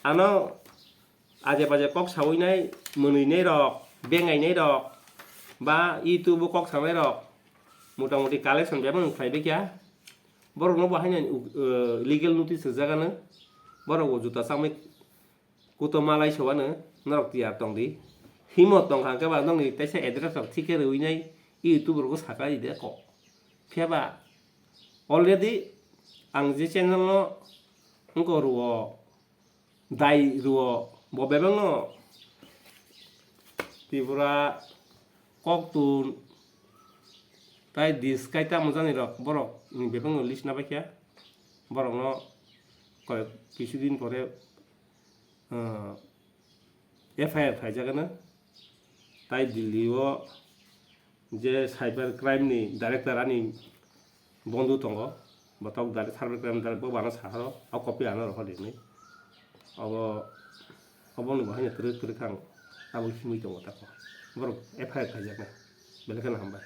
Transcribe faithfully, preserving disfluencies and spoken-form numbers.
Ano aje baje kok sawi nai, mwnwi nai rok, bengai nai rok, ba YouTube o kok sanai rok, mota moti collection bebak no khlai bikya. Borok no bo haino legal notice rijak ano. Borok bo juta chamwi kuto malai sewano norok tiyar tong di. Himo tong kha khe ba nokni teisa address rok thik khe rwi nai YouTube rok saka di de kok. Phiya ba already ang je channel no wngko rwo, dai rwo, bo bebak no Tripura, Koktun, tai dis kai tamo jani rok, borok ni bebak no list na bai kha. Borok no koi kisu din pore, uh, F I R khaijak ano. Tai Delhi o je cyber crime ni director ani bondhu tongo, botok dari cyber crime dari bo bana saharo, o copy ano rohor rini. Obo, obo ni bahai twrwk twrwk ang abo himwi tongo tako. Borok F I R khaijaknai. Belai kheno hambai.